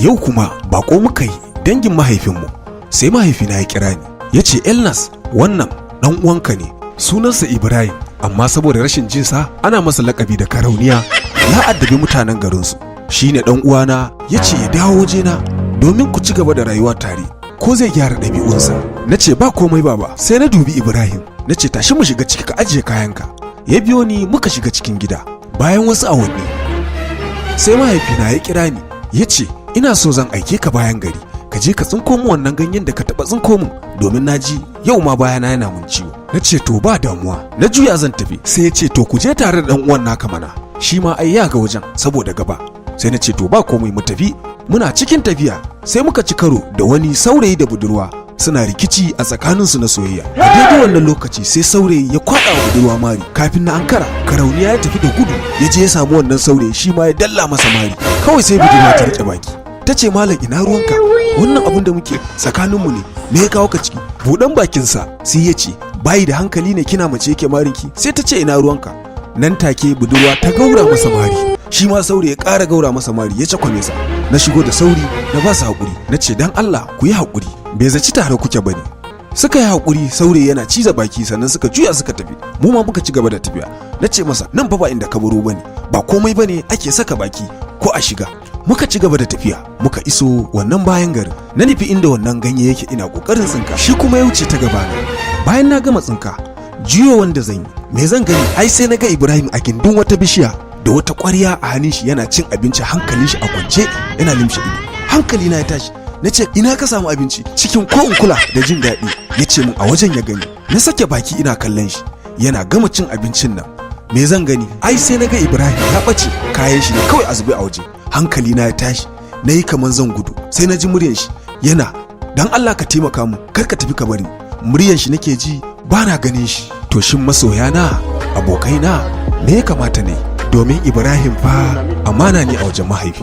Yau kuma bako muka yi, dangin mahaifinmu. Sai mahaifina ya kira ni, ya ce, "Elnas, wannan ɗan uwanka ne, sunansa Ibrahim, amma saboda rashin jinsa ana masa lakabi da Karauniya. Ya addabi mutanen garinsu. Shine ɗan uwana ya ce ya dawo wajena domin ku ci gaba da rayuwa tare, ko zai gyara ɗabi'unsa." Na ce, "Ba komai, baba." Sai na dubi Ibrahim, na ce, "Tashi mu shiga ciki ka ajiye kayanka." Ya biyo ni muka shiga cikin gida. Bayan wasu awanni, sai mahaifina ya kira ni, ya ce, "Ina so zan aike ka bayan gari, ka je ka tsinko mu wannan ganyen da ka taɓa tsinko min, domin na ji yau ma bayana yana mun ciwo." Na ce, "To, ba damuwa." Na juya zan tafi, sai ya ce, "To, ku je tare da ɗan uwan naka mana, shi ma ai ya ga wajen saboda gaba." Sai na ce, "To, ba komai, mu tafi." Muna cikin tafiya sai muka ci karo da wani saurayi da budurwa suna rikici a tsakaninsu na soyayya. A daidai wannan lokaci sai saurayi ya kwaɗa wa budurwa mari. Kafin na ankara, Karauniya ya tafi da gudu, ya je ya samu wannan saurayi, shi ma ya dalla masa mari. Kawai sai budurwa ta riƙe baki, ta ce, "Malam, ina ruwanka? Wannan abun da muke tsakaninmu ne, me ya kawo ka ciki?" Buɗan bakinsa sai ya ce, "Bayi da hankali ne, kina mace yake marinki?" Sai ta ce, "Ina ruwanka?" Nan take budurwa ta gaura masa mari, shi ma saurayi ya ƙara gaura masa mari, ya cakwame sa. Na shigo da sauri na ba su haƙuri, na ce, "Dan Allah ku yi haƙuri, bai zaci tare kuke bane." Suka yi haƙuri, saurayi yana ciza baki, sannan suka juya suka tafi. Mu ma muka ci gaba da tafiya. Na ce masa, "Nan fa ba inda ka baro bane, ba komai bane ake saka baki ko a shiga." Muka ci gaba da tafiya, muka iso wannan bayan garin. Na nufi inda wannan ganye yake, ina kokarin tsinka, shi kuma ya wuce ta gabana. Bayan na gama tsinka, juyo wanda zan yi, me zan gani? Ai sai na ga Ibrahim a gindin wata bishiya da wata ƙwarya a hannun shi, yana cin abinci, hankalin shi a kwance, yana limshe ido. Hankali na ya tashi, na ce, "Ina ka samu abinci?" Cikin ko in kula da jin daɗi, ya ce min a wajen ya gani. Na sake baki ina kallon shi yana gama cin abincin nan. Me zan gani? Ai sai na ga Ibrahim ya ɓace, kayan shi ne kawai a zube a waje. Hankali na ya tashi, na yi kamar zan gudu, sai na ji muryan shi yana, "Dan Allah ka taimaka mu, kar ka tafi ka bari." Muryan shi nake ji, ba na ganin shi. To, shin masoyana, abokaina, me ya kamata ne? Domin Ibrahim fa amana ne a wajen mahaifi.